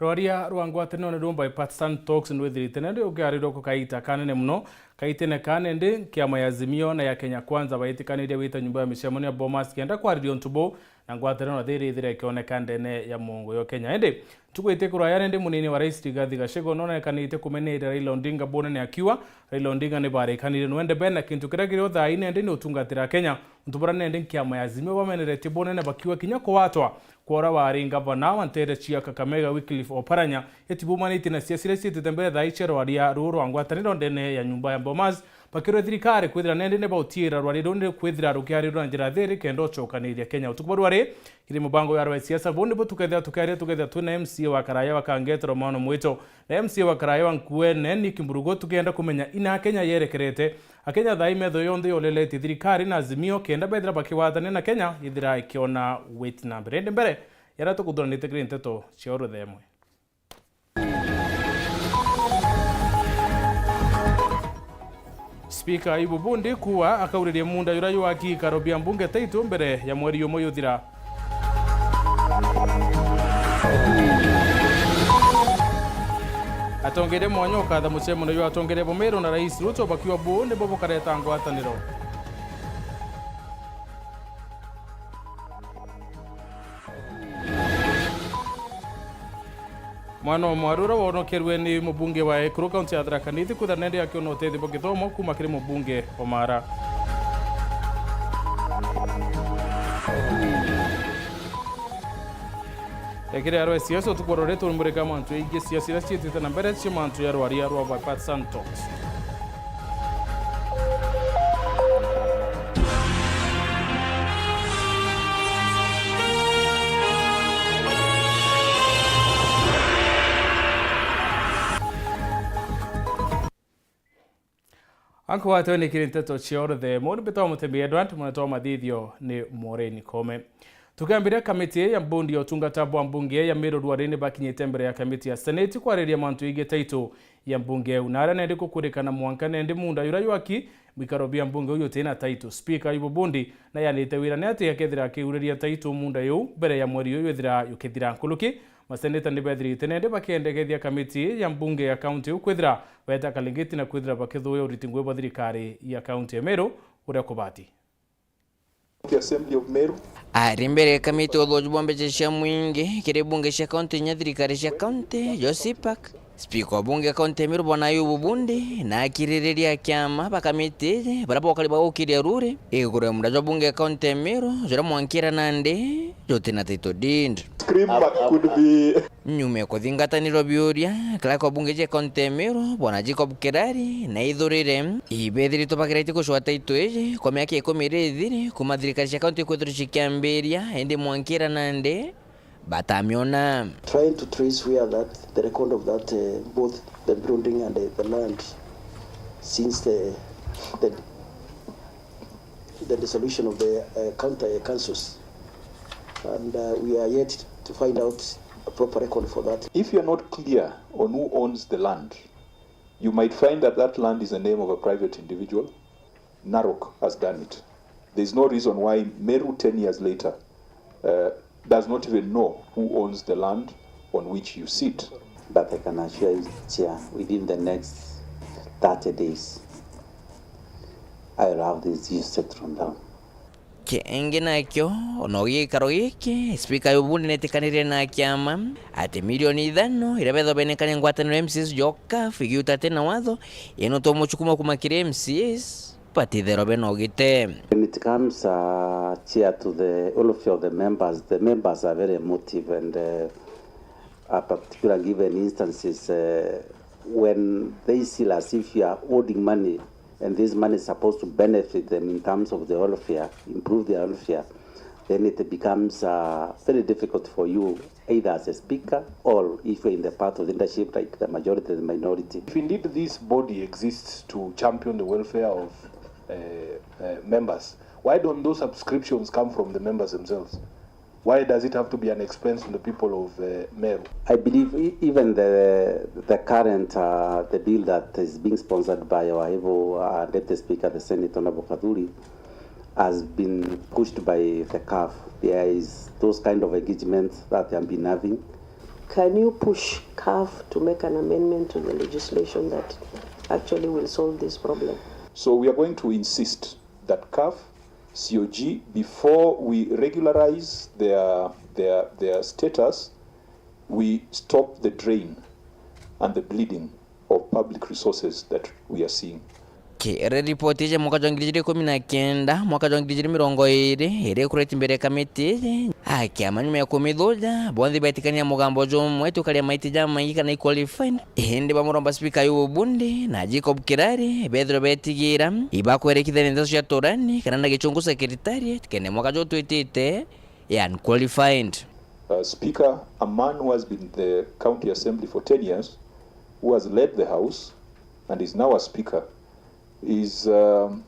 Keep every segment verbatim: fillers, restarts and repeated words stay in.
Rwaria rwa ngwataniro ni rumba Partisan Talks ndwithirite nende ukiarirwa ku kaita kanene muno. Kaitene ka nende, kiama ya Azimio na ya Kenya Kwanza baitikanirie gwita nyumba ya micemanio ya Bomas kenda kwariria untu buu, na ngwataniro na thiri ithira ikioneka ndene ya muongo yo Kenya. Indi ntuku iti kuraya nende, munini wa rais Rigathi Gachagua nonekanite kumeneria Raila Odinga bunene akiuga Raila Odinga ni barikanire nwende bena kintu kiria kiri o thaai nende ni utungatira Kenya. Untu buria nende nkiama ya Azimio bameneretie bunene bakiuga kinya kuwatwa kwa uria wari ngavana wa ntere cia Kakamega Wycliffe Oparanya itibumanitie na ciacia iria ciitite mbere thaai cia rwaria ruu rwa ngwataniro ndene ya nyumba ya Bomas, bakirwe thirikari kwithira nende ni bautiira rwaria ruu ni kwithira rukiarirwa na njira thiri kenda ucokaniria Kenya. Utuku bwa rwari, kiri mubango ya rwa siasa buu nibu tukethira tukiaria tukethira twina M C A wa Karaya wa Kangeta Romano Mwito na M C A wa Karaya wa Nkuene Nick Mburugu, tukienda kumenya ina Kenya yerekerete. Akenya thaai metho yonthe yoleretie thirikari na Azimio kenda bethira bakigwatania na Kenya ithira ikiona wit na mbere. Indi mbere, yara tukuthuranite kiri nteto cia uruthemwe. Spika Ayubu Bundi kuuga akauririe muunda juria jwaki ikaro bia mbunge taitu mbere ya mweri jumwe juthira. Atongeria mwanya ukatha mucemanio jwa atongeria ba Meru na Rais Ruto bakiuga buu nibo bukareta ngwataniro. Mwana wa mwaru uria wonokerue ni mubunge wa ekuru kaunti ya Tharaka Nithi kwithira nende akiona utethio bwa githomo kuuma kiri mubunge wa Mara. Ekiri arwe siasa utuku wa rore turimurika mantu ingi siasa iria ciitite na mbere cia mantu ya rwaria rwa Partisan Talks. Ankwatwe ni kiri nteto cia orothe, muni mbitwa Mutemi Edward, mwana twa mathithio ni Maureen Kome. Tukiambiria, kamiti ya mbundi ya utungata bwa mbunge ya Meru rwari ni bakinyite mbere ya kamiti ya Senate kwariria mantu igii taitu ya mbunge iu, na aria nendi kukurikana mwanka nendi muunda juria jwaki mwikaro bia mbunge uyu utina taitu. Spika Ayubu Bundi na yanite wira ni ati akethira akiuriria taitu muunda yu mbere ya mweri uyu ithira yukithira. Nkuruki, maseneta ni bethirite nendi bakiendekethia kamiti ya mbunge ya kaunti iu kwithira beta kalingiti na kwithira bakithuya uriti ngugi bwa thirikari ya kaunti ya Meru uria kubati. The Assembly of Meru. Ari mbere ya kamiti ya uthuji bwa mbeca cia mwingi kiri bunge cia kaunti inya thirikari cia kaunti, jo CPAC, spika wa bunge ya kaunti ya Meru Bwana Ayubu Bundi na akiririria kiama ba kamiti iji baria bokari bagukiria ruri iguru ya muunda jwa bunge ya kaunti ya Meru juria mwankira nandi jutina title deed. Scream back could be Nyuma ya kuthingatanirwa biuria, clerk wa bunge cia kaunti ya Meru, Bwana Jacob Kirari, na ithurire, ibethiritwe bakiraitie gucwata itu iji kwa miaka ikumi iria ithiri, kuuma thirikari cia kaunti ikwithirwa cikiambiria, indi mwankira nandi batamiona. Trying to trace where that, the record of that, uh, both the building and the, the land since the, the, the dissolution of the, uh, county councils. And, uh, we are yet to find out a proper record for that. If you're not clear on who owns the land, you might find that that land is the name of a private individual. Narok has done it. There's no reason why Meru, ten years later, uh, does not even know who owns the land on which you sit. But I can assure you, Chair, within the next thirty days, I will have this issue settled down. Kingi nakio, ona gikaro giki, spika Ayubu Bundi netikanirie na kiama ati milioni ithano iria bethwa benekania ngwataniro ya M C As jo CAF igiuta ati na watho, ino twa mucukuma kuma kiri M C As, batitherwa bena ugite. When it comes, uh, Chair, to the welfare of the members, the members are very emotive and, uh, are particular given instances, uh, when they feel as if you are holding money and this money is supposed to benefit them in terms of the welfare, improve their welfare, then it becomes, uh, very difficult for you, either as a speaker or if you're in the path of leadership, like the majority and the minority. If indeed this body exists to champion the welfare of, uh, uh, members, why don't those subscriptions come from the members themselves? Why does it have to be an expense to the people of, uh, Meru? I believe e-, even the, the current, uh, the bill that is being sponsored by our able, uh, Deputy Speaker of the Senate, Honorable Kathuri, has been pushed by the CAF. There is those kind of engagements that they have been having. Can you push CAF to make an amendment to the legislation that actually will solve this problem? So we are going to insist that CAF, COG, before we regularize their, their, their status, we stop the drain and the bleeding of public resources that we are seeing. Kiri ripoti iji mwaka jwa ngiri ijiri ikumi na kenda, mwaka jwa ngiri ijiri mirongo iri, iri kureti mbere ya kamiti iji, akiama nyuma ya kumithuja, bonthe betikania mugambo jumwe tukaria maiti jamaingi kana i qualified. Indi bamuromba spika Ayubu Bundi na Jacob Kirari bethirwe betigira ibakwerekithania nteto cia Turani kana na Gichungu Secretariat kende mwaka juu twitite ya unqualified. Uh, Speaker, a man who has been in the County Assembly for ten years, who has led the House and is now a Speaker, is, um,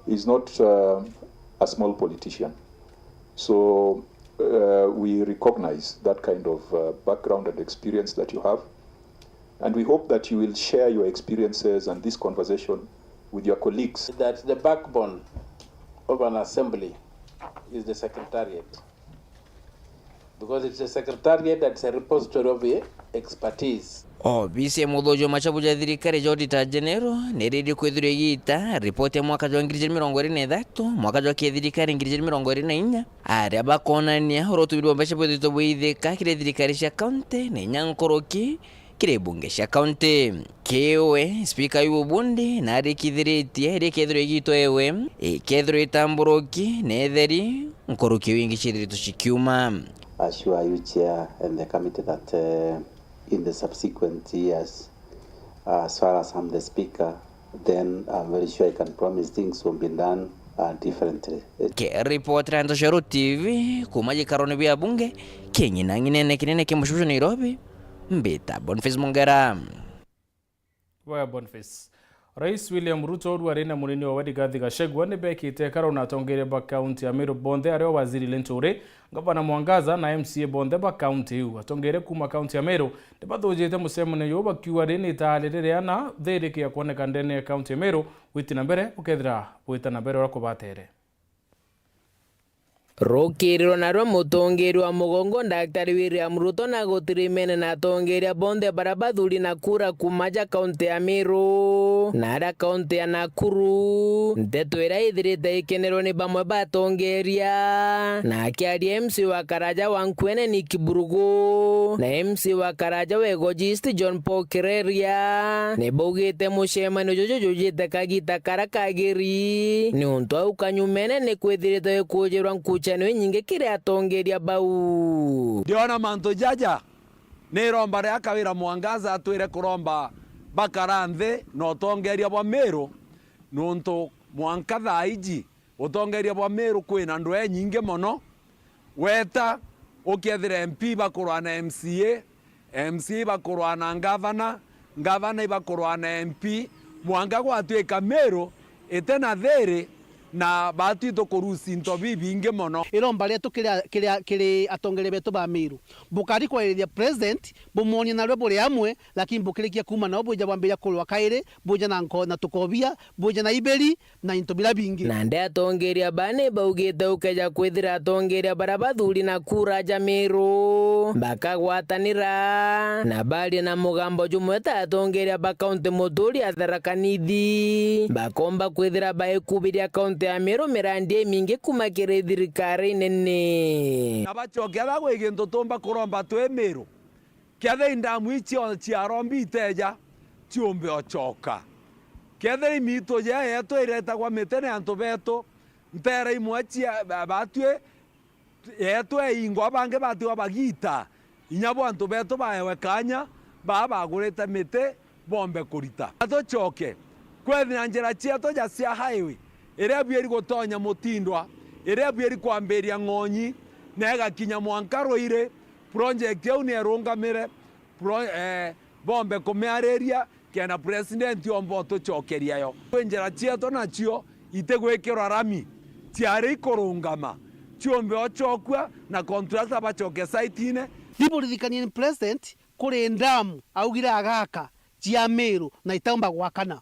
is not, um, a small politician. So, uh, we recognize that kind of, uh, background and experience that you have. And we hope that you will share your experiences and this conversation with your colleagues. That the backbone of an assembly is the secretariat, because it's a secretariat that's a repository of expertise. Obisi ya muthuji wa machabu ja thirikari ja Auditor General niriri kwithirwa igita ripoti ya mwaka jwa ngiri ijiri mirongo iri na ithatu, mwaka jwa kithirikari ngiri ijiri mirongo iri na inya, aria bakonania uria utumiri bwa mbeca bwithitwe bwithika kiri thirikari cia kaunti na inya nkuruki kiri mbunge cia kaunti. Kiwe, spika Ayubu Bundi narikithiritie rikethirwa igitwa ewe ikethirwa itamburuki na itheri nkuruki wingi ciithiritwe cikiuma. Assure you, Chair, and the committee that, uh, in the subsequent years, uh, as far as I'm the Speaker, then I'm very sure I can promise things will be done, uh, differently. Kiripotera Ntoshero T V kuma gikarone bia bunge king'inang'inene kinene kia mucibusho Nairobi, mbita Boniface Mungera. Bwega Boniface. Rais William Ruto uru ari na munini wawe Rigathi Gachagua ni bekite ikaro na atongeria ba kaunti ya Meru bonthe, ario Waziri Linturi, Gavana Mwangaza na M C A bonthe ba kaunti iu. Atongeria kuma kaunti ya Meru ni bathujite mucemanio juu bakiuga ri ni itaari riria na thirikia kwoneka ndene ya kaunti ya Meru gwiti na mbere bukethira bwita na mbere uria kubatere. Rukiriro narua mutongeria wa mugongo Daktari William Ruto na gutirimene na atongeria bonthe baria bathuri na kura kuma ja kaunti ya Meru na aria kaunti ya Nakuru. Nteto iria ithirite ikenerwa ni bamwe ba atongeria. Na akiaria M C A wa Karaja wa Nkwene Nick Burugu na M C A wa Karaja wa Igoji East John Paul Kireria ni baugite mucemanio juju jujite kagita karia kagiri, niuntu au kanyumene ni kwithirite gikujirwa nkucanio inyingi kiri atongeria bau. Ndiona mantu jaja, niromba ria Kawira Mwangaza atwire kuromba bakara nthi na utongeria bwa Meru, niuntu mwanka thaa iji utongeria bwa Meru kwina ndwee nyingi mono. Weta ukethira M P bakurwa na M C A, M C A ibakurwa na ngavana, ngavana ibakurwa na M P, mwanka gwatuika Meru ite na thiri na batwi tukurusi into bibingi mono. Iromba rietu kiri, kiri, kiri atongeria betu ba Meru, bukari kwariria president, bumwonie narua buri amwe, lakini bukirikia kuuma nao bwija bwambiria kurwa kairi, bwija na nko-, na tukobia, bwija na iberi, na into biria bingi. Nandi atongeria baa ni baugite ukeja kwithira atongeria baria bathuri na kura ja Meru bakagwatanira na barie na mugambo jumwe ta atongeria ba kaunti muturi ya Tharaka Nithi bakomba kwithira baikubiria kaunti ya Meru mirandi imingi kuma kiri thirikari nene. Na bacoke aba gwi gintu tumba kuromba twi Meru. Kethira indamu icio cia rombi iteja, ciumbe ocoka. Kethira imitu jea yetu iretagwa miti ni antu betu, ntera imwe cia ba-, batwi yetu eingwa, bangi batigwa bagita, inya bo antu betu baewe kanya, baa bagurite miti, bombe kurita. Na tucoke kwethira njira cietu ja cia highway, iria bwiri gutonya Mutindwa, iria bwiri kwambiria Ng'onyi, na igakinya mwanka Ruiri, project iu ni irungamire, pro-, eh, bombe kumiariria, kenda president omba utucokeria yo. Kwi njira cietu nacio itigwikirwa rami, ciari ikurungama, ciumbe ocokua na contractor bacoke site-ine. Ni buririkanie ni president kuri ndamu augire agaka cia Meru na itaumba gwakana.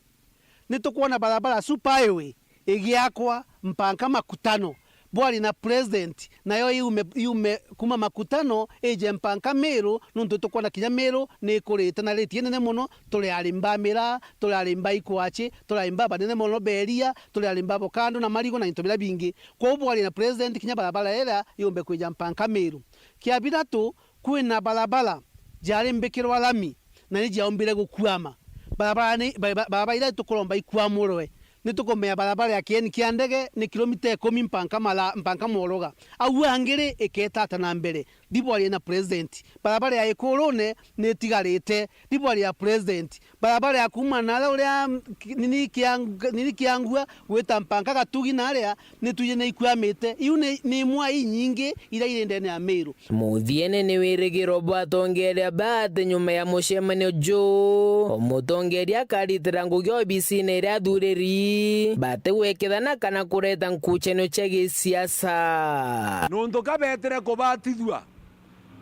Ni tukwona barabara super highway igiakwa mpanka Makutano, Bwaria na president, nayo yume, yume kuma Makutano, ije mpanka Meru, nontu tukwona kinya Meru ni ikurite na rate inene mono. Turi arimi ba miraa, turi arimi ba ikwachi, turi arimi ba banene mono ba iria, turi arimi ba avocado na marigu na into biria bingi. Kwou bwaria na president, kinya barabara iria yumbe kwija mpanka Meru. Kia bithatu, kwina barabara jari mbikirwa rami na ni jiaumbire gukwama. Barabara ni, ba-, ba-, barabara iria tukuromba ikwamurwe. Ni tukumenya barabara ya kieni kia ndege ni kilomita ikumi mpanka Mara-, mpanka Moroga. Au angi ri, iketa ata na mbere? Ndibwarie na president. Barabara ya Ikurune ni itigarite. Ndibwarie ya president. Barabara ya kuuma nara uria, mm, ki-, nini kia, nini Kiangua gwita mpanka Gatugi naria, ni twiji ni ikwamite. Iu ni, ni imwe inyingi iria iri ndene ya Meru. Muthiene ni wirigiro bwa atongeria ba ati nyuma ya mucemanio juu, mutongeria akaritira ngugi obisine iria athuriri, batigwikithana kana kureta nkucanio cia gisiasa. Nontu ka beetire kubatithua,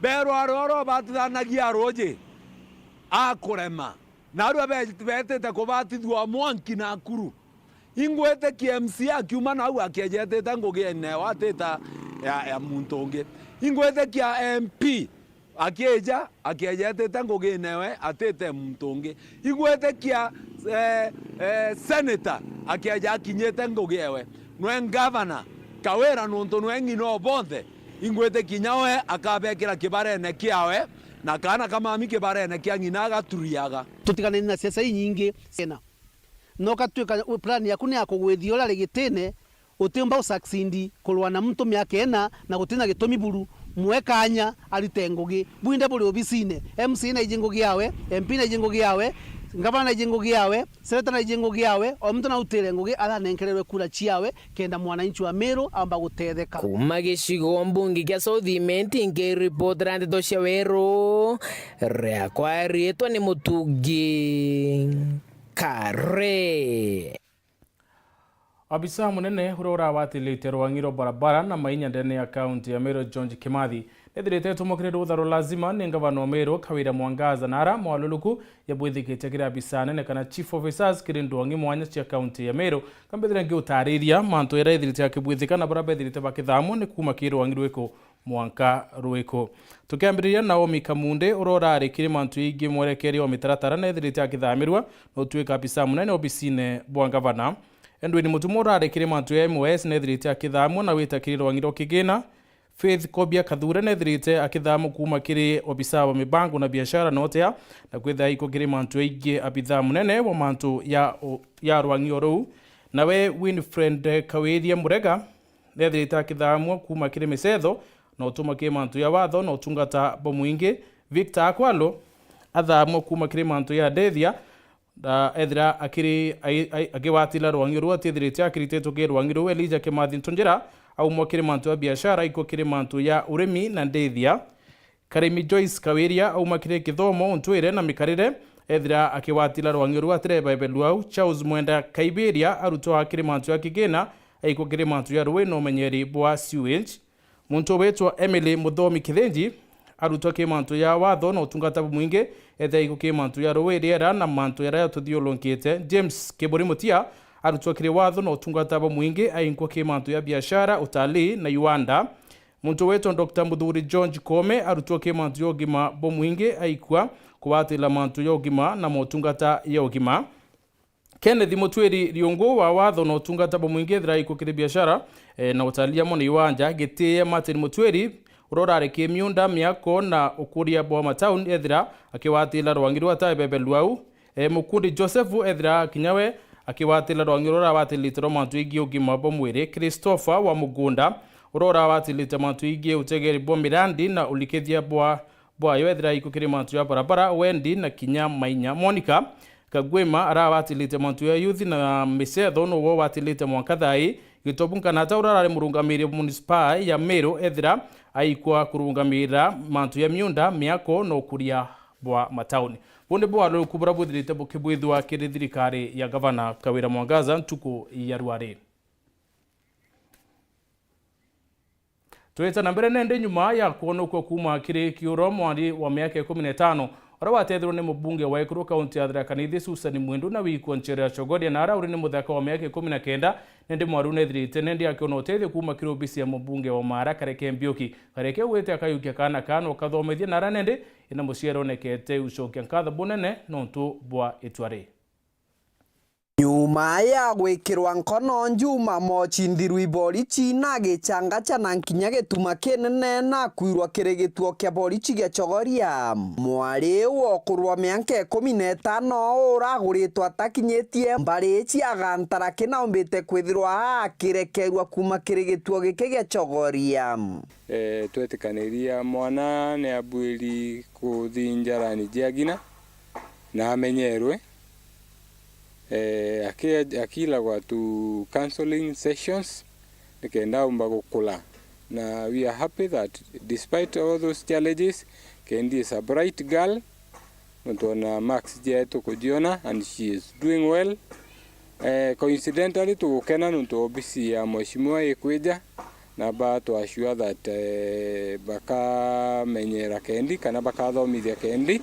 beerwa aria uria ubatithanagia ruuji akurema, na arua be-, beetite kubatithua mwanki na akuru. Ingwitikia M C A akiuma nau akiejetite ngugi enewe atita ya, ya muntu ungi. Ingwitikia M P akieja akiejetite ngugi enewe atite muntu ungi. Ingwitikia, eh, eh, senator akieja akinyite ngugi ewe. Nwe ngavana Kawira, nontu nwe ng'ina o bonthe, ingwitikia kinya we akabekira kibarene kiawe, na kaana ka mami kibarene kia ng'ina agaturiaga. Tutiganeni na siasa inyingi sena. No gatwika plan yaku ni ya kugwithia uria ri gitine, utiumba u succeed kurwa na muntu miaka ina na gutina gitumi buru. Mwe kanya arite ngugi. Bwinthe buri obisine, M C A naiji ngugi yawe, M P naiji ngugi yawe, ngavana naiji ngugi yawe, senator naiji ngugi yawe, o muntu nautire ngugi aranenkererwe kura ciawe, kenda mwananchi wa Meru aumba gutetheka. Kuma gicigo mbunge kia South Imenti, nkiripotera ndeto cia weru, riakwa riitwa ni Mutungi Kare. Abisa munene uria urawatilite rwang'i rwa barabara na mainya ndene ya kaunti ya Meru, George Kimathi, nethirite etumukire rutha rwa lazima ni ngavana wa Meru, Kawira Mwangaza, na ara mwaluruku yabwithikitie kiri abisa anene kana chief officers kiri ndwang'i mwanya cia kaunti ya Meru, kambithire ngiutariria mantu jaria ethirite akibwithika na baria bethirite bakithamwa ni kuuma kiri rwang'i rwiku mwanka rwiku. Tukiambiriria, Naomi Kamunde, uria urari kiri mantu jaingi mwerekeria wa mitaratara, nethirite akithamirua na utuika abisa munene obisine bwa ngavana. Edwin Mutumwa, urari kiri mantu ja M O S, nethirite akithamwa na gwita kiri rwang'i rwa kigina. Faith Kobia Kathure nethirite akithamwa kuuma kiri obisa wa mibango na biashara na utea, na kwithira aiko kiri mantu jaingi abitha munene wa mantu ya, ya rwang'i o ruu. Nawe Winfred Kawiria Murega nethirite akithamwa kuuma kiri micetho na utuma kiri mantu ya watho na utungata bwa mwingi. Victor Akwalo athamwa kuuma kiri mantu ya ndethia, na ethira akiri, ai-, ai-, akigwatila rwang'i ruu atithirite akirititwe kiri rwang'i ruu. Elijah Kimathi Ntunjira aumwa kiri mantu ya biashara, aikwa kiri mantu ya urimi na ndethia. Karimi Joyce Kawiria auma kiri kithomo, untwire na mikarire, ethira akigwatila rwang'i ruu atireba ebelua au. Charles Mwenda Kaibiria arutwa kiri mantu ya kigina, aikwa kiri mantu ya ruui na umenyeri bwa sewage. Muntu witwa Emily Muthomi Kithinji arutwa kiri mantu ya watho na utungata bumwingi, ethira aikwa kiri mantu ya ruui, riera na mantu jaria jatuthiurukite. James Kiburi Mutia arutwa kiri watho na utungata bumwingi, ainkwa kiri mantu ya biashara, utalii na iwanda. Muntu witwa Doctor Muthuri George Koome arutwa kiri mantu ya ugima bumwingi, aikwa kugwatila mantu ya ugima na motungata ya ugima. Kenneth Mutwiri Riungu wa watho na utungata bumwingi ethira aikwa kiri biashara, eh, na utalii amwe na iwanja. Gitiye Martin Mutwiri, uria urari kiri miunda, miako na ukuria bwa matauni, ethira akigwatila rwang'i ruu atabebelua au. Eh, Mukundi Joseph ethira kinya we akigwatila rwang'i ruria uragwatilite rwa mantu jegii ugima bwa mwiri. Christopher wa Mugunda, uria uragwatilite mantu jegii utegeri bwa mirandi na ulikithia bwa bwayo, ethira aikwa kiri mantu ya barabara, wendi na kinya mainya. Monica Kagwima aragwatilite mantu ya youth na micetho, nowe ugwatilite mwanka thaa ii. Gitobu Nkanata uria urari murungamiri wa municipal ya Meru, ethira aikwa kurungamira mantu ya miunda, miako na ukuria bwa matauni. Buu nibu ugaruruku buria bwithirite bukibwithua kiri thirikari ya Gavana Kawira Mwangaza ntuku ya rwari. Twita na mbere nende, nyuma ya kwonokua kuuma kiri kiuro, mwari wa miaka ikumi na itano Uria wateethirwe ni mubunge wa Ekuru kaunti ya Tharaka Nithi Susan Mwindu na wikwa nchere ya Chogoria, na aria uri ni muthaka wa miaka ikumi na kenda, nindi mwariu nethirite nindi akiona utethio kuuma kiri obisi ya mubunge wa Maara Kareke Mbiuki. Kareke augite akayukia kaana kaa na ukathomithia, na aria nindi ina muciari onekete ucokia nkatho bunene nontu bwa itua ri. Nyuma ya gwikirwa nkono Juma Mochi nthiru iborichi na gichanga cha na nkinya gituma kinene na kwirwa kiri gituo kia borichi gia Chogoria, mwari wa ukuru wa mianka ikumi na itano uraguritwe atakinyitie mbari cia gantara kinaumbite kwithirwa akirekerua kuuma kiri gituo giki gia Chogoria. Eh, twetikaniria mwana ni abuiri kuthi njarani cia gina na amenyerwe, eh, aki-, akilagwa to counseling sessions nikenda aumba gukula. Na we are happy that despite all those challenges, Kendi is a bright girl, nontu ona marks ciae tukujiona and she is doing well. Eh, coincidentally, tugukena nontu obisi ya mheshimiwa ikwija, na ba to assure that, eh, bakamenyera Kendi kana bakathomithia Kendi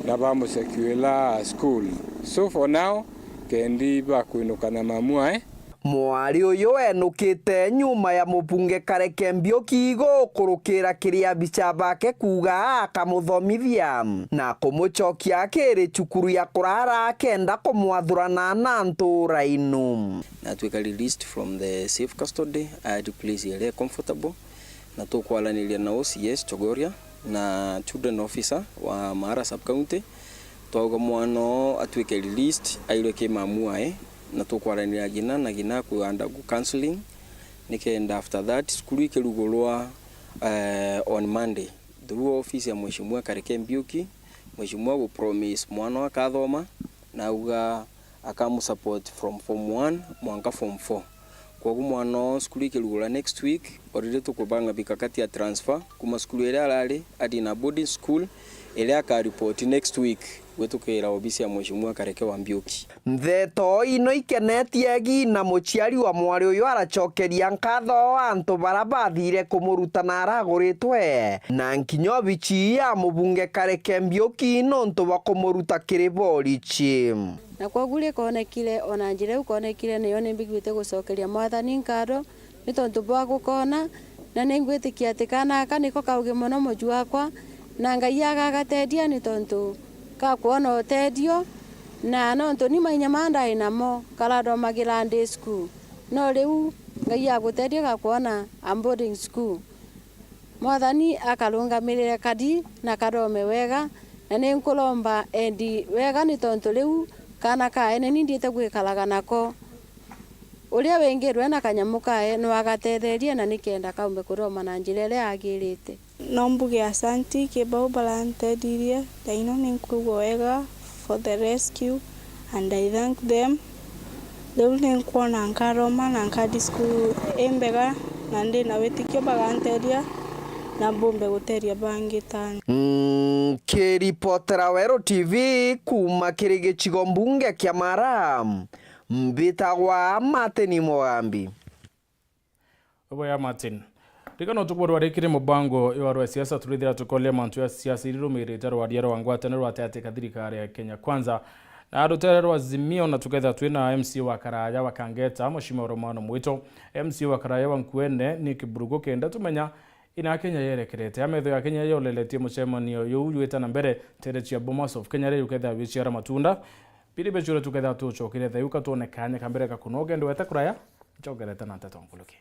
na bamusecuela school. So for now, Kendi bakwinuka na mamu ae. Mwari uyu enukite nyuma ya mubunge Kareke Mbiuki gukurukira kiri abicha bake kuuga akamuthomithia na kumucokia kiri cukuru ya kurara akenda kumwathurana na ntura inu. Natwika released from the safe custody, I had place iria comfortable, na tukwaraniria na O C S Chogoria na children officer wa Maara sub county, twauga mwana oo atwike released, airwe ki mamu ae, na tukwaraniria gina na gina ku undergo counseling, nikenda after that cukuru ikirugurwa, eh, on Monday through office ya Mheshimiwa Kareke Mbiuki. Mheshimiwa gu promise mwana oo akathoma, na auga akamusupport from form one mwanka form four. Kwogu mwana oo cukuru ikirugura next week, already tukubanga mikakati ya transfer kuma cukuru iria arari athi na boarding school iria akaripoti next week gwitukira obisi ya Mheshimiwa Kareke wa Mbiuki. Ntheto ino ikenetie egi na muciari wa mwari uyu aracokeria nkatho antu bara bathire kumuruta na araguritwe na nkinya obichi ya mubunge Kareke Mbiuki nontu bwa kumuruta kiri borichi. Na kwogu rikoonekire, o na njira iu koonekire, niyo nimbiguite gucokeria Mwathani nkatho ni tontu bwa gukoona, na ningwitikia ati kaana aka niko kaugi mono muju wakwa, na Ngai agagateethia ni tontu ka kwona uteethio, na nontu ni mainya maa ndai namo karathomagira day school, no riu Ngai aguteethie gakwona a boarding school. Mwathani akarungamirire kari na kathome wega, na ni nkuromba endi wega, ni tontu riu kaana kaene ni ndiite gwikaraga nako. Uria wingirwe na kanyamu kae no agatetherie, na nikenda kaumbe kuthoma na njira iria yagirite. No mbuge asanti ki bau barantethirie, thaino ni nkwigua wega for the rescue and I thank them. Riu ni nkwona nkaroma na nkathi cukuru imbega, na ndi na witikio bagantethia na mbumbe guteethia bangi ta. Nkiripotera Weru T V kuuma kiri gicigo mbunge kia Maara, mbitagwa Martin Mugambi. Uboya Martin. Ririkana utuku bwa rwari kiri mubango iwa rwa siasa, turithira tukoria mantu ya siasa iri rumirite rwaria rwa ngwataniro rwatagatira thirikari ya Kenya Kwanza na rutere rwa Azimio, na tukethira twina M C A wa Karaya wa Kangeta, Mheshimiwa Romano Mwito, M C A wa Karaya wa Nkuene, Nick Burugu, kenda tumenya ina Kenya yerekerete. Ametho ya Kenya yoleretie mucemanio juu jwita na mbere, ntere cia Bomas of Kenya ri ukethira wiciara matunda. Biri becure tukethira tucokeria theu ka twone kanya ka mbere ka kunoga ugende wete kuraya, ncokerete na nteto nkuluki.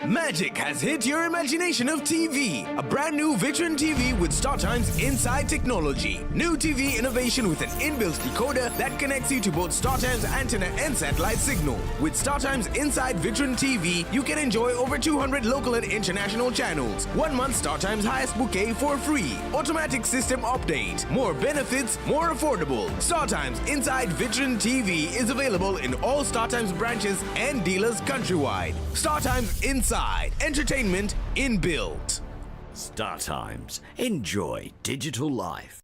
Magic has hit your imagination of T V. A brand new Vitron T V with StarTimes inside technology. New T V innovation with an inbuilt decoder that connects you to both StarTimes antenna and satellite signal. With StarTimes inside Vitron T V, you can enjoy over two hundred local and international channels. One month StarTimes highest bouquet for free. Automatic system update. More benefits, more affordable. StarTimes inside Vitron T V is available in all StarTimes branches and dealers countrywide. StarTimes Inside. Entertainment inbuilt. StarTimes. Enjoy digital life.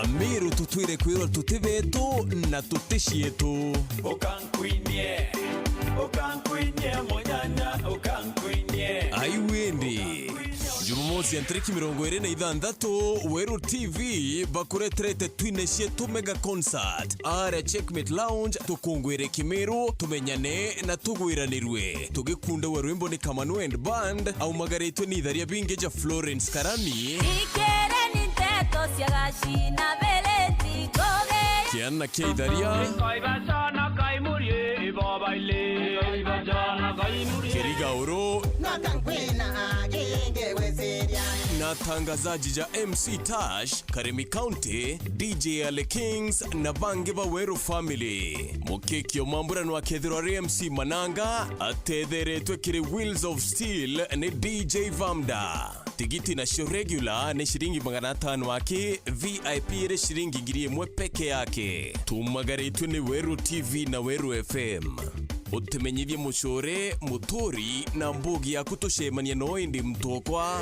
Amiru tutwire kwirwa tuti betu na tuti cietu. Ukankwinie, ukankwinie, munyanya, ukankwinie. Ai windi. Jumamosi ya ntariki mirongo iri na ithanthatu, Weru T V bakureterete twine cietu mega concert. Aria Checkmate Lounge, tukungwire Kimiru, tumenyane na tugwiranirwe. Tugikundaua rwimbo ni Kamanu and Band, aumagaritwe ni itharia bingi ja Florence Karami. Ikireni nteto cia gaci na bereti ngugi. Kiana kia itharia. Kai bacana, kai murie, ibo baile. Kai bacana, kai murie. Kirigauru. Na kankwina agenge gweciria. Na atangazaji ja M C Tash, Karemi County, D J Ale Kings na bangi ba Weru Family. Mukiki o mambura nwakethirwa ari M C Mananga, atetheretwe kiri Wheels of Steel ni D J Vamda. Tigiti nacio regular ni ciringi magana atano aki, V I P iri ciringi ngiri imwe peke yake. Tumagaritwe ni Weru T V na Weru F M. Utimenyithie mucure, muturi na mbugi yaku tucemania no indi mutokwa.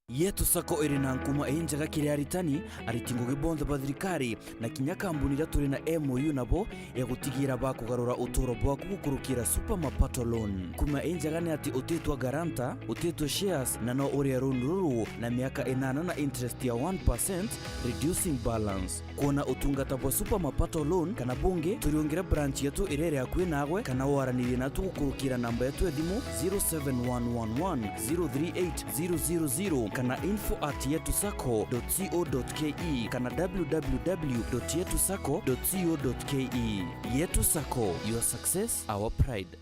Yetu Sacco iri na nkuma injega kiri aritani, ariti ngugi bonthe ba thirikari, na kinya kambuni iria turi na M O U nabo ya gutigira bakugarura uturo bwaku gukurukira Super Mapato Loan. Nkuma injega ni ati utitwa guarantor, utitwa shares, na no urie loan ruru na miaka inana na interest ya one percent, reducing balance. Kwona utungata bwa Super Mapato Loan kana bungi, turiungire branch yetu iria iri akui naagwe, kana waranirie natu gukurukira namba yetu ya thimu zero seven one one one zero three eight zero zero zero kana info at yetu sacco dot co dot K E kana w w w dot yetu sacco dot co dot K E. Yetu Sacco, your success, our pride.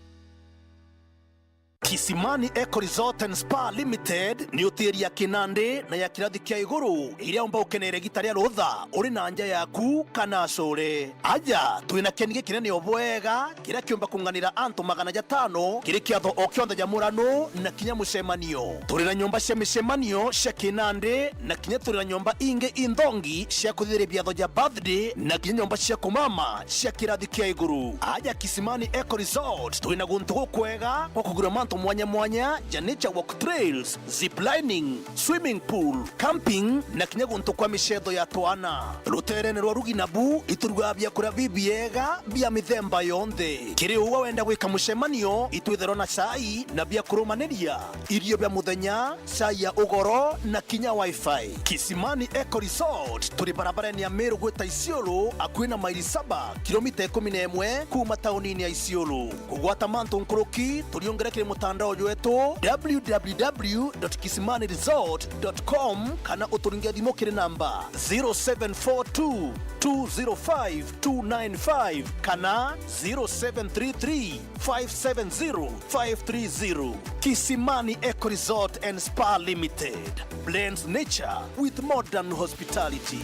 Kisimani Eco Resort and Spa Limited ni hoteli ya kinandi na ya kirathi kia iguru, iria umba ukenere gita ria rutha uri na nja yaku kana acure. Aja, twina kieni gikinene o bwega, kiria kiumba kunganira antu magana jatano kiri kiatho o kionthe ja murano na kinya mucemanio. Turi na nyomba cia micemanio cia kinandi na kinya turi na nyomba ingi inthongi cia kuthithiria biatho ja birthday na kinya nyomba cia kumama cia kirathi kia iguru. Aja Kisimani Eco Resort, twina guntu gukwega gwa kugura mantu mwanya mwanya ja nature walk trails, zip lining, swimming pool, camping na kinya guntu kwa micetho ya twana. Ruteerene rwa rugi nabu iturugaga biakuria bibiega bia mithemba yonthe. Kiri ugwe wenda gwika mucemanio, itwitherwa na cai na bia kurumaniria, irio bia muthenya, cai ya ugoro na kinya wifi. Kisimani Eco Resort turi barabarene ya Meru gwita Isiolo, akui na maili saba, kilomita ikumi na imwe kuuma taunini ya Isiolo. Kugwata mantu nkuruki, turiungire kiri mutandao jwetu w w w dot kisimani resort dot com kana uturinge thimu kiri namba zero seven four two two zero five two nine five kana zero seven three three five seven zero five three zero. Kisimani Eco Resort and Spa Limited blends nature with modern hospitality.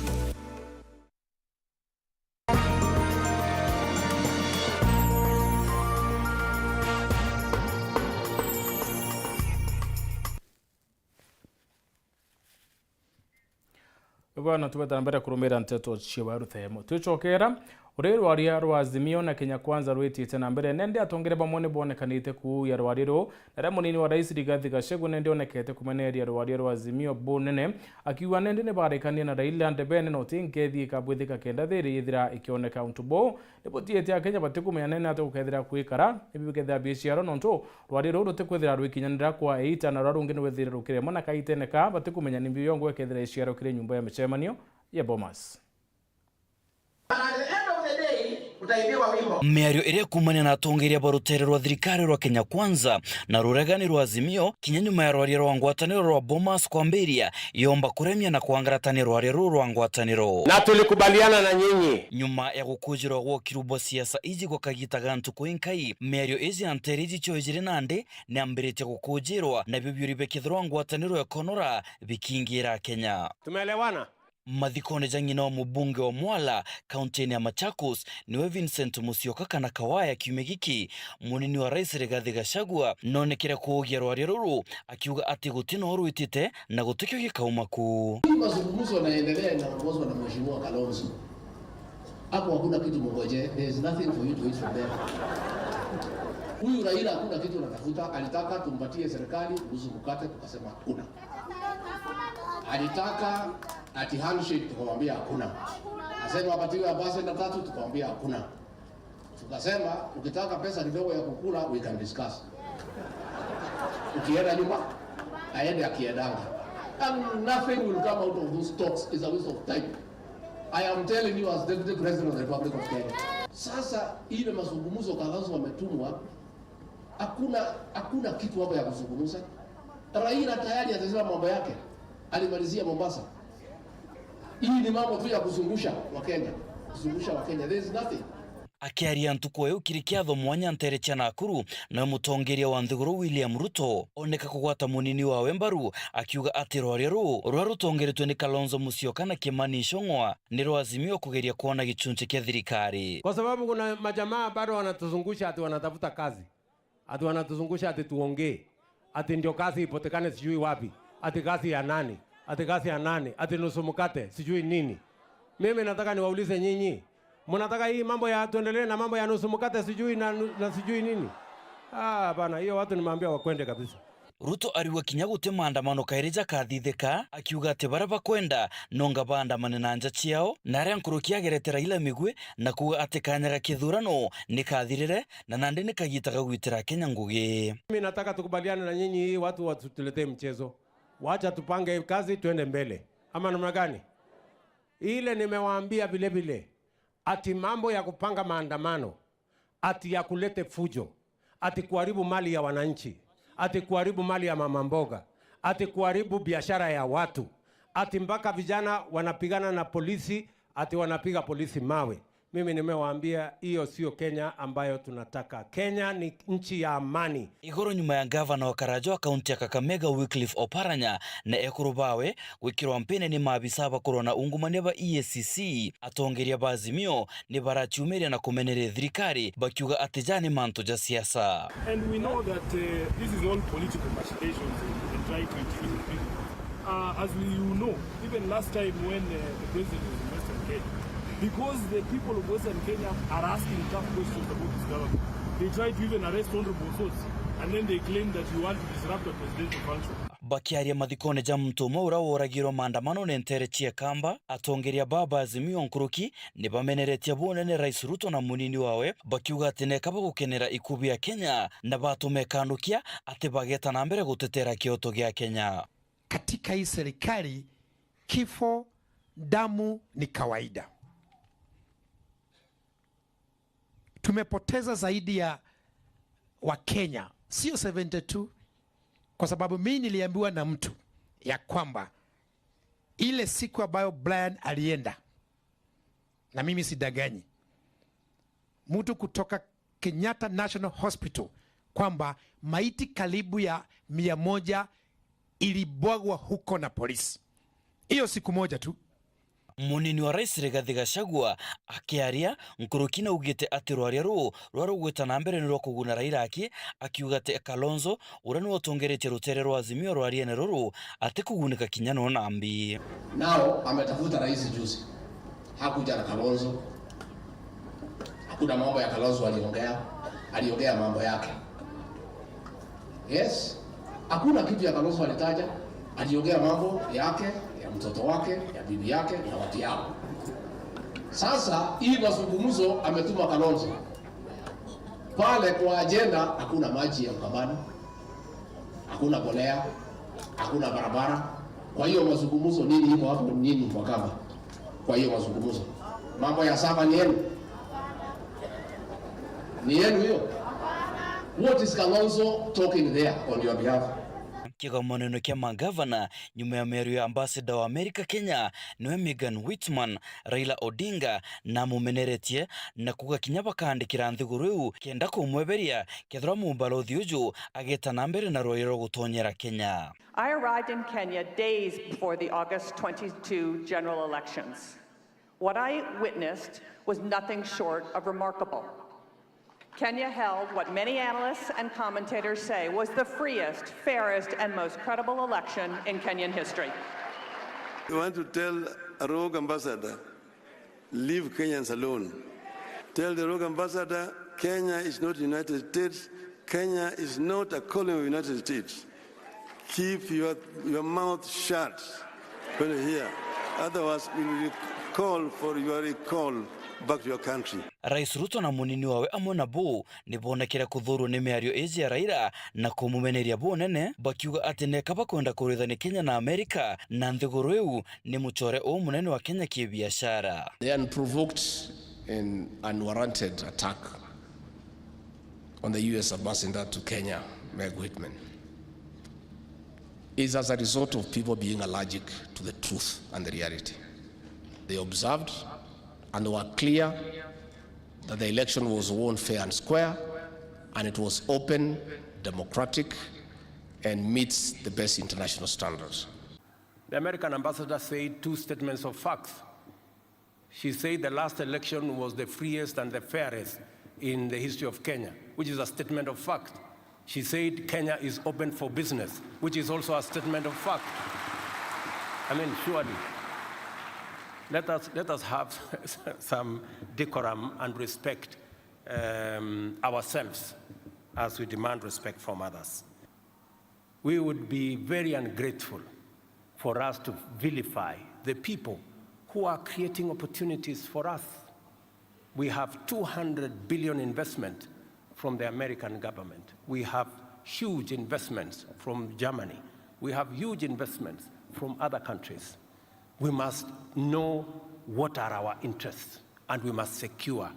Bwana, tubeta na mbere kurumira nteto cia wa ruthemo. Twicokera, uri rwaria rwa Azimio na Kenya Kwanza rwitite na mbere. Nende atongeria bamwe ni bonekanite kuuya rwaria ruu, na ria munini wa rais Rigathi Gachagua nende onekete kumeneria rwaria rwa Azimio bunene, akiuga nende ni barikanie na Raila ndebene na uti nkethi ikabwithika kenda thiri yithira ikioneka untu buu. Riboti yetu ya Kenya batikumenya nene atia gukethira kwikara, ibi bikethira biciarwa nontu rwari ruu rutikwithira rwikinyanira kwa eita na rwa rungi ni withire rukiremwa na kaitene ka batikumenya ni mbio yongo ikethira iciarwa kiri nyumba ya micemanio ya Bomas. But at the end of the day, utaimbiwa wimbo. Miario iria ikumania na atongeria ba rutere rwa thirikari rwa Kenya Kwanza na ruregani rwa Azimio, kinya nyuma ya rwaria rwa ngwataniro rwa Bomas kwambiria, yomba kuremia na kwangarata ni rwaria ruu rwa ngwataniro. Na tulikubaliana na nyinyi. Nyuma ya gukujirwa gwa ukiru bwa siasa iji gwa kagita ga ntuku inkai, miario iji ya ntere iji cio ijiri nandi niambiritie gukujirwa, nabio biuri bikethirwa ngwataniro ya Konora bikingira Kenya. Tumeelewana? Mathikone ja ng'ina wa mubunge wa Mwala, kaunti-ini ya Machakos, niwe Vincent Musyoka kana Kawaya kiumia giki, munini wa rais Rigathi Gachagua nonekere kuugia rwaria ruru, akiuga ati guti no rwitite na gutikio gikauma kuu. Hii mazungumzo yanaendelea, inaongozwa na Mheshimiwa Kalonzo. Hapo hakuna kitu mngoje, there is nothing for you to eat from there. Huyu Raila hakuna kitu anatafuta, alitaka tumpatie serikali nusu mkate, tukasema hakuna. Alitaka ati handshake, tukamwambia hakuna. Asema apatiwe ambassador tatu, tukamwambia hakuna. Tukasema ukitaka pesa kidogo ya kukula, we can discuss. Ukienda nyuma, aende akiendanga. And nothing will come out of those talks. It's a waste of time. I am telling you as Deputy President of the Republic of Kenya. Sasa ile mazungumzo Kalonzo ametumwa, hakuna, hakuna kitu hapo ya kuzungumza. Raila tayari atasema mambo yake. Alimalizia Mombasa. Hii ni mambo tu ya kuzungusha Wakenya. Kuzungusha Wakenya. There is nothing. Akiaria ntuku ya ukiri kiatho mwanya nteere cia Nakuru, nawe mutongeria wa nthiguru William Ruto oneka kugwata munini wawe mbaru, akiuga ati rwaria ruu rwa rutongeretwe ni Kalonzo Musyoka na Kimani Ichung'wa ni rwa Azimio kugeria kwona gichunchi kia thirikari. Kwa sababu kuna majamaa bado wanatuzungusha ati wanatafuta kazi, ati wanatuzungusha ati tuongee, ati ndio kazi ipatikane sijui wapi, ati kazi ya nani, ati kazi ya nani, ati nusu mkate, sijui nini. Mimi nataka niwaulize nyinyi, mnataka hii mambo ya, tuendelee na mambo ya nusu mkate sijui na, na sijui nini? Ah, bana, hiyo watu nimeambia wakwende kabisa. Ruto ariuga kinya guti maandamano kairi jakathithika, akiuga ati baria bakwenda nonga baandamane na nja ciao, na aria nkuruki agerete Raila migwi na kuuga ati kanya ga kithurano ni kathirire, na nandi ni kagita ga gwitira Kenya ngugi. Mimi nataka tukubaliane na nyinyi, hii watu wasituletee mchezo. Wacha tupange kazi, twende mbele. Ama namna gani? Ile nimewaambia vile vile, ati mambo ya kupanga maandamano, ati ya kulete fujo, ati kuharibu mali ya wananchi, ati kuharibu mali ya mama mboga, ati kuharibu biashara ya watu, ati mpaka vijana wanapigana na polisi, ati wanapiga polisi mawe. Mimi nimewaambia, hiyo sio Kenya ambayo tunataka. Kenya ni nchi ya amani. Igoro nyuma ya gavana wa Karajo wa kaunti ya Kakamega, Wycliffe Oparanya, na ekuru bawe gwikirwa mpene ni maabisa bakurwa na ungumania ba E A C C, atongeria ba Azimio ni baraciumiria na kumeneria thirikari, bakiuga ati ja ni mantu ja siasa. And we know that, uh, this is all political machinations and, and trying to intimidate people. Uh, as we, you know, even last time when, uh, the president was in Western Kenya, because the people of Western Kenya are asking tough questions about his government, they tried to even arrest Honorable Sotsi, and then they claimed that you want to disrupt a presidential function. Bakiaria mathikone ja muntu umwe uria woragirwe maandamano ni ntere cia Kamba, atongeria ba Azimio nkuruki ni bameneretie bunene Rais Ruto na munini wawe, bakiuga ati neka bagukenera iku bia Kenya na batuma ikanukia ati bageta na mbere gutetera kioto gia Kenya. Katika hii serikali, kifo, damu ni kawaida. Tumepoteza zaidi ya Wakenya, sio seventy two, kwa sababu mimi niliambiwa na mtu ya kwamba ile siku ambayo Brian alienda, na mimi sidanganyi, mtu kutoka Kenyatta National Hospital, kwamba maiti karibu ya mia moja ilibwagwa huko na polisi. Hiyo siku moja tu. Munini wa Rais Rigathi Gachagua akiaria nkuruki naugite ati rwaria ruu rwa rugwita na mbere ni rwa kuguna Raila aki, akiuga ati Kalonzo, uria niwe utongeretie rutere rwa Azimio rwariene ruru, atikugunika kinya no nambi. Nao ametafuta rais juzi. Hakuja na Kalonzo. Hakuna mambo ya Kalonzo aliongea. Aliongea mambo yake. Yes. Hakuna kitu ya Kalonzo alitaja. Aliongea mambo yake, ya mtoto wake, ya bibi yake, ya watu yao. Sasa hii mazungumzo ametuma Kalonzo. Pale kwa ajenda hakuna maji ya Ukambani. Hakuna mbolea, hakuna barabara. Kwa hiyo mazungumzo nini iko hapo nini Wakamba? Kwa hiyo mazungumzo. Mambo ya saba ni yenu. Ni yenu hiyo. What is Kalonzo talking there on your behalf? Kigomoneno kia magavana nyuma ya meru ya ambassador wa America Kenya niwe Megan Whitman, Raila Odinga na amumeneretie na kuga kinya bakandikira nthiguru iu kenda kumweberia kethirwa mubalothi uju ageta na mbere na rwaria rwa gutonyera Kenya. I arrived in Kenya days before the August twenty-two general elections. What I witnessed was nothing short of remarkable. Kenya held what many analysts and commentators say was the freest, fairest, and most credible election in Kenyan history. We want to tell a rogue ambassador, leave Kenyans alone. Tell the rogue ambassador, Kenya is not United States, Kenya is not a colony of the United States. Keep your, your mouth shut when you hear. Otherwise, we will call for your recall back to your country. Rais Ruto na munini wawe amwe nabo ni bonekire kuthuurwa ni miario iji ya Raila na kumumeneria bunene, bakiuga ati neka bakwenda kurithania Kenya na Amerika na nthiguru iu ni mucore umunene wa Kenya kibiashara. The unprovoked and unwarranted attack on the U S ambassador to Kenya, Meg Whitman, is as a result of people being allergic to the truth and the reality. They observed and were clear that the election was won fair and square, and it was open, democratic, and meets the best international standards. The American ambassador said two statements of facts. She said the last election was the freest and the fairest in the history of Kenya, which is a statement of fact. She said Kenya is open for business, which is also a statement of fact. I mean, surely, let us, let us have some decorum and respect, um, ourselves as we demand respect from others. We would be very ungrateful for us to vilify the people who are creating opportunities for us. We have two hundred billion investment from the American government. We have huge investments from Germany. We have huge investments from other countries. We must know what are our interests and we must secure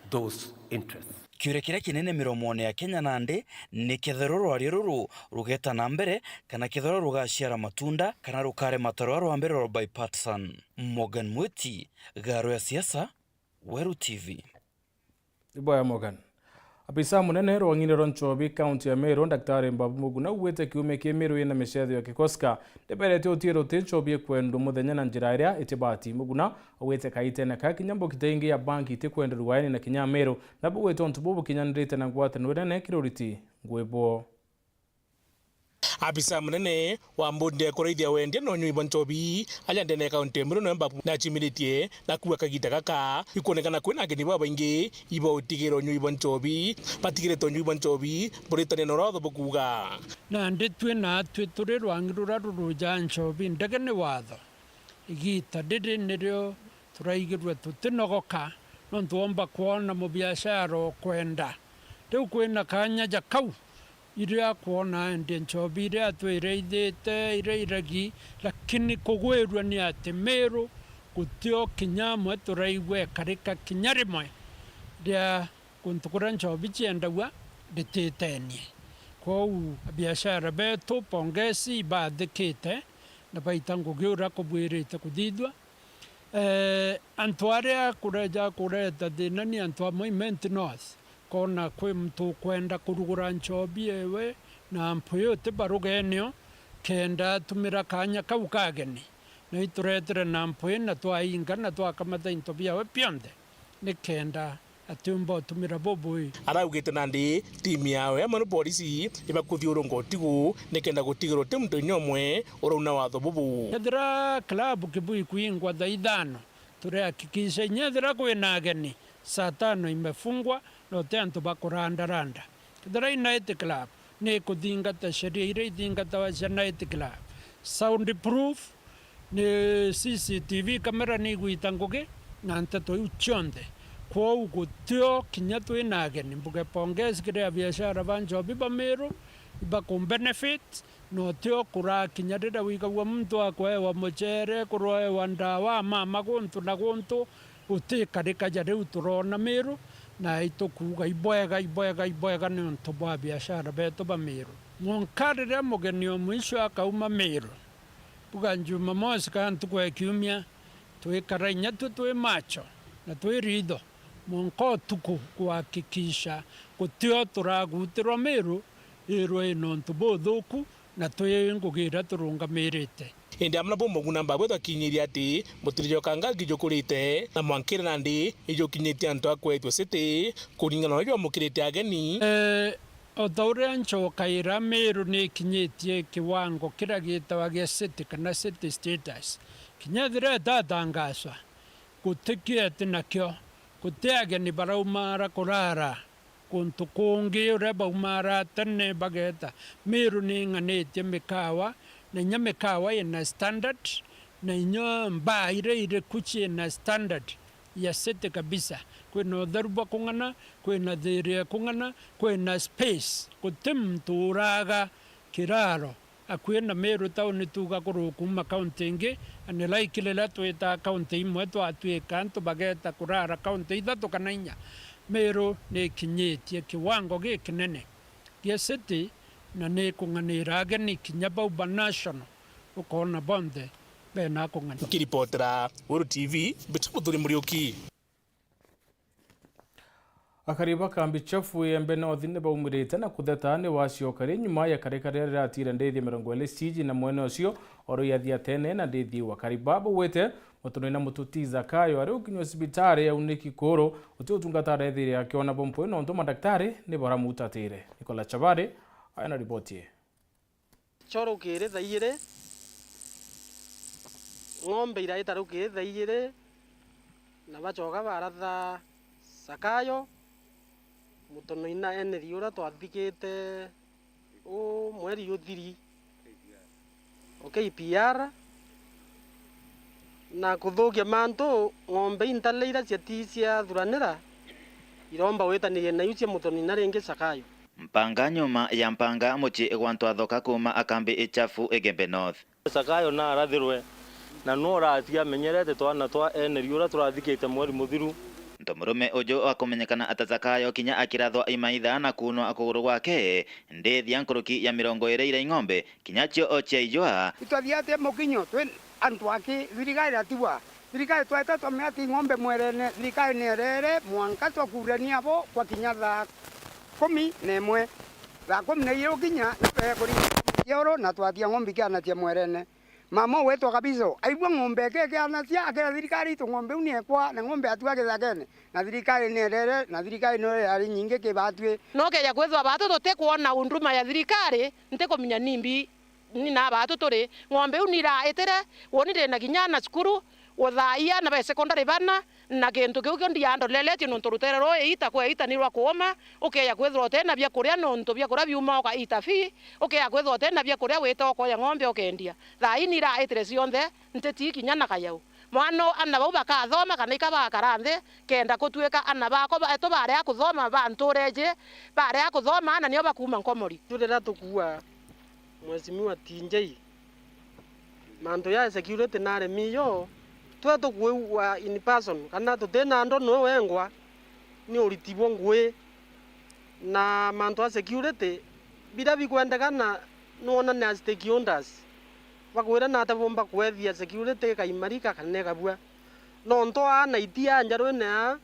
those interests. Kiuria kiria kinene miromone ya Kenya nandi ni kethirwa rwario ruru rugeta na mbere kana kethirwa rugaciara matunda kana rukarema ta rwa rwa mbere rwa bipartisan. Morgan Mwiti, Garo ya Siasa, Weru T V. Iboya Morgan. Abisa munene rwang'ini rwa nchobi kaunti ya Meru, Daktari Mbabu Muguna, augite kiumia ki Meru ina micetho ya kikoska, ndeberete utie ruti nchobi ikwendwa muthenya na njira iria itibati. Muguna augite kaitene ka kinya mbokite ingi ya banki itikwenderwa aeni na kinya Meru, na bugwite untu bubu kinyanirite na ngwataniro nene kiri uriti ngui bwo. Abisa munene wa mbundi ya kuraithia wendia na unyui bwa nchobi aja ndene ya kaunti ya Meru, Mbabu, nachimiritie na kuuga kagita gaka ikwonekana kwina ageni babaingi iba utigira unyui bwa nchobi, batigirite unyui bwa nchobi buritania na uria watho bukuuga. Nandi twi naatwi turi rwangi ruria ruruja nchobi ndege ni watho. Igita riri nirio turaigirue tutinogoka, nontu womba kwona mubiashara ukwenda. Riu kwina kanya ja kau, iria akwona endia nchobi iria atwiraithite, iria iragi, lakini kugwirua ni ati Meru gutio kinya amwe turaigua ekarika kinya rimwe ria guntu kuria nchobi ciendagua rititenie. Kwou abiashara betu pongezi ibathikite na baita ngugi uria kubwirite kuthithua. Eh, antu aria kureja kureta thina ni antu amwe Imenti North, kona kwi muntu ukwenda kurugura nchobi ewe na mpwi uti barugenio, kenda atumira kanya kau kageni. Na ituretere na mpwi na twainga na twakamata into biawe bionthe, ni kenda atiumba utumira bubui. Araugite nandi timu yawe amwe na polisi ibakuthiurunga utigu nikenda gutigirwa uti muntu inya umwe urauna watho bubu. Ethira club kibu ikwingwa thaa ithano, turihakikisha inya ethira kwina ageni, saa tano imefungwa na uti antu bakurandaranda. Ethira i night club, ni ikuthingata sheria iria ithingatawa cia night club. Sound proof, ni C C T V camera ni igwita ngugi na nteto iu cionthe. Kwou gutio kinya twina ageni, mbuge pongezi kiri abiashara ba nchobi ba Meru, ibakumbenefit, na utio kurakinya riria wigagua muntu akwewa mucere, kuroewa ndawa, mama guntu na guntu, utikarika ja riu turona Meru, na itukuuga ibwega, ibwega, ibwega niuntu bwa biashara betu ba Meru. Mwanka riria mugeni o mwisho akauma Meru, buga Jumamosi kana ntuku ya kiumia, twikara inya twi twi macho na twi ritho mwanka utuku kuhakikisha gutio turagutirwa Meru irwe ina untu buthuku na twi ngugi iria turungamirite. Indi amwe na bumwe Muguna Mbabu twakinyirie ati mutirijoka ngangi jukurite na mwankire nandi ijukinyitie antu a kwetwa city kuringana na uria jwamukirite ageni. Eh, o ta uria nchoka ira Meru ni ikinyitie kiwango kiria gitawa gia city kana city status, kinya ethira itatangaswa, gutikio eti nakio, guti ageni baraumara kurara Kuntu kungi uria baumaara tene bageeta, Meru ni ing'anitie mikawa, na inya mikawa ina standard, na inya mbaa iria iriku ciina standard ya city kabisa. Kwina utheru bwa kung'ana, kwina thiiri ya kung'ana, kwina space. Guti muntu uraaga kiraaro. Akui na Meru tauni tuuga kuruu kuuma kaunti ingi, and like riria twitaa kaunti imwe twatwika antu bageeta kuraara kaunti ithatu kana inya. Meru ni ikinyitie kiwango gikinene gia city na ni ikung'aniira ageni kinya bau ba national, ukoona bonthe bena kung'ana. Nkiripotera Weru T V, mbita Muthuri Muriuki. Akari ba kambi chafu ya Embe North ni baumirite na kutheta ni wacio kari nyuma ya karikari riria riratiire ndithi mirongo iri ciiji na mwene ucio oro yathia tene na ndithi wa kariba. Baugite mutonoi na mututi Zakayo ari ukinywa cibitari ya Uniki Kuru, uti utungata arethiire akiona bo mpwi nontu madaktari ni baramutatire. Nicola Chabari aina riboti ii. Cho rukiri thaa ijiri, ng'ombe iraita rukiri thaa ijiri, na bachoka baratha Zakayo, mutonoi na Henry uria twathikite u mweri uthiri o K P R, na kuthukia mantu, ng'ombe intale iria ciati ciathuranira iromba witaniria naiu cia mutonoi na ringi Zakayo. Mpanga nyuma ya mpanga mucii gwa ntwathoka kuuma akambi ichafu Igembe North. Zakayo naarathirwe, na nu urati amenyerete twana twa Henry uria turathikite mweri muthiru. Ntomurume uju wa kumenyekana ata Zakayo kinya akirathwa imaitha na kuunwa kuguru gwake, ndithia nkuruki ya mirongo iri iria ing'ombe, kinya cio o ciaijwa. Itwathiate mukinyo twi antu aki, thirikari iratigwa. Thirikari twaita twamea ati ng'ombe mwerene, thirikari ni erere mwanka twakurania abo kwa kinya thaa kumi na imwe. Thaa kumi na ijiri gukinya, ni twee kuringa ng'ombe cia oro na twatia ng'ombe ikianacia mwerene. Mama ugwitwa Kabiso aigua ng'ombe iki ikianacia, akira thirikari itu ng'ombe iu ni ekwa, na ng'ombe atua githakene, na thirikari ni erere, na thirikari niyo yari nyingi ki batwi. No keja kwithwa batu tutikwona unduma ya thirikari, ntikuminya nimbi. Ni na baatu turi, ng'ombe iu ni iraitire, woni ndi na kinya ana cukuru, uthaia na be secondary bana, na gintu kiu kio ndiandoleretie nontu rutere ruu iita kwa iita ni rwa kuuma, ukeja kwithirwa uti na biakuria nontu biakuria biuma ukaita fee, ukeja kwithirwa uti na biakuria wita ukoya ng'ombe ukendia. Thaa ii ni iraitire cionthe, ntitii kinya na kayau. Mwana u-, ana bau bakathoma kana ika bagakara nthi, kenda kutwika ana bakwa betu baria kuthoma ba ntureji, baria kuthoma ana nio bakuuma nkomori. Riria tukuua Mheshimiwa T J, mantu ya security naremi yo, twe tukwigua in person kana tutina ndo niwe wengwa, ni uriti bwa ngui na mantu a security biria bikwendekana nwonane a stakeholders. Bakwira nata bumba kwethia security ikaimarika kana ikabua. Nontu aa na itia njarwine aa,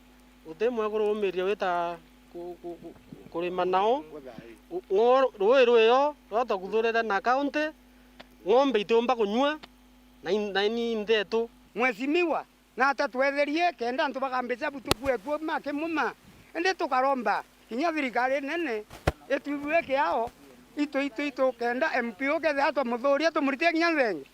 uti mwekuru umiria wita ku-, ku-, ku-, kurima nao. U-, ng'o-, rui rwio rwa twakuthurire na county, ng'ombe itiumba kunyua, na in-, na ni nthetu. Mheshimiwa, nata twetherie kenda antu bakambica bu tukue kuuma kimuma, indi tukaromba kinya thirikari nene itwibue kiao itu, itu, itu, kenda M P ukethira twamuthuria tumurite kinya nthenge.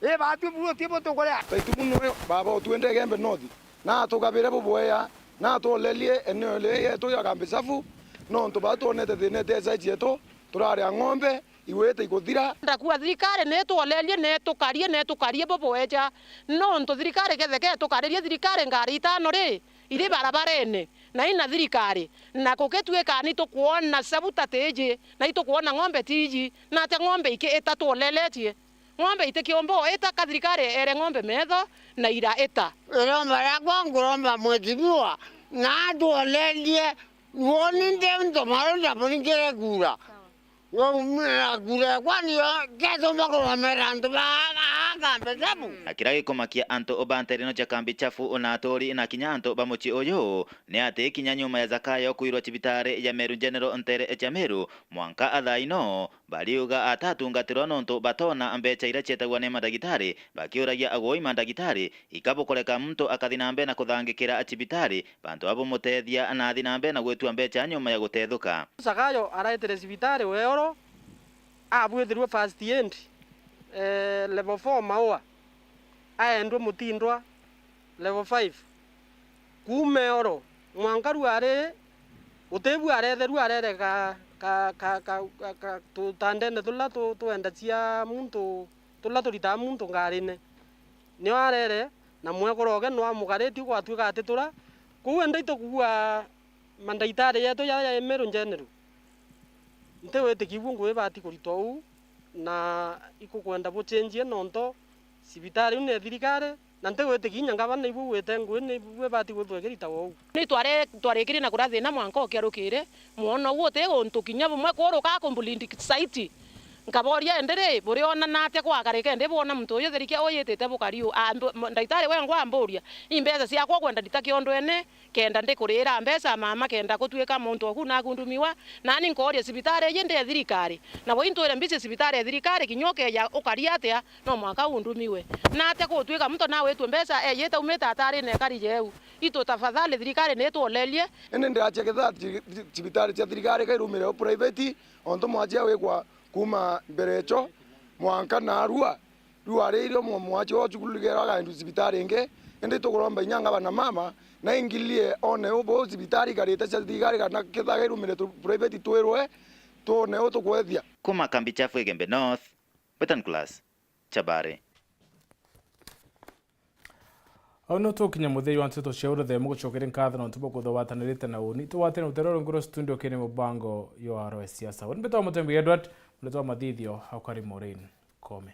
Ii, batwi buru uti bu tukuria. Taitumu nwe baba utwende Igembe North, na atugabire buboya, na atwolerie eneo riri yetu ya Kambi Chafu, nontu baa twonete thina ite side yetu, turaria ng'ombe, igwite ikuthira. Ndakua thirikari ni itwolerie, ni itukarie, ni itukarie buboeja, nontu thirikari ketheke itukaririe thirikari ngari itano ri, iri barabarene, na ina thirikari, na gukitwika ni tukwona cabu ta tiji, na itukwona ng'ombe tiji, na atia ng'ombe iki itatwoleretie? Ng'ombe itikiumba o ita ka thirikari ere ng'ombe metho na ira ita. Iromba riakwa nkuromba Mheshimiwa na atwolerie woni nthi untu maru ndamuringire kura. Ngomira kura yakwa niyo ngetumba kuromera antu ba, ba Kambi Chafu. Na kiria gikumakia antu ba ntereno cia Kambi Chafu na aturi na kinya antu ba mucii uyu ni ati kinya nyuma ya Zakayo kwirwa cibitari ya Meru General ntere cia Meru, mwanka athaino, bariuga atatungatirwa nontu batona mbecha iria cietagwa ni mandagitari, bakiuragia agui mandagitari, ikabukureka muntu akathi na mbere na kuthangikira cibitari, bantu babumutethia na athi na mbere na gwitua mbecha nyuma ya gutethuka. Zakayo araetire cibitari weoro, abwithirwe first aid, eh, level four Maua, aendwe Mutindwa, level five. Kuuma eoro, mwanka riu ari Utibu aretherua arere ka, ka, ka, ka, ka, ka tutandene tula tu, twenda cia muntu, tula turitaa muntu ngarine. Nio arere, na mwekoroge no amugaritie gwatuika ati tura. Kuu enda itukugua mandaitari yetu ya, ya Meru General. Nti witiki ibu ngui ibati kuritwa uu, na ikukwenda bucenjie nontu cibitari iu ni ya thirikari, na nti witiki inya ngavana ibu wite ngui ni ibu ibati gwithwa ikiritagwa uu. Ni tware-, twarikirie na kuria thina mwanka ukiarukire, mwono uu uti untu kinya bumwe kuruka ku bleed site. Nkaboria, "Indi ri, buriona na atia kwakarika indi bwona muntu uyu thirikia uyitite bukari uu?" Ambu-, m-, ndaitari wengwa amburia, "I mbeca ciakwa ukwenda ndita kiondwene?" Kenda ndikurira mbeca mama, kenda gutuika muntu oku nakundumiwa, nani nkooria cibitari iji ndi ya thirikari? Na bwai ntwire mbici cibitari ya thirikari, kinya ukeeja ukari atia, no mwanka undumiwe. Na atia gutuika muntu nawitue mbeca eejite aumite atarine ekari jeu? Itu tafadhali thirikari nitwolerie. Indi ndiracia ketha ci-, cibitari cia thirikari kairumire o private, ontu mwacia wikwa kuuma mbere echo mwanka narua. Riu ari irio mwa-, mwachi wa uchukurugera agaendu cibitari ingi, indi tukuromba inya ngavana mama, na ingilie one ubu cibitari ikarite cia thirikari kana kithaga irumire tu private twirwe, twone u tukwethia. Kuma kambi cha Fwegembe North, Betan Class, Chabare. Au no tukinya muthia wa nteto cia uruthemu, gucokeria nkatho nontu bwa kuthugwatanirite na uni. Tugwatire na utero rungu rwa studio kiri mubango yo aro ya siasa. Uni mbetwa Mutembi Edward, muletwa mathithio, aukari Maureen Kome.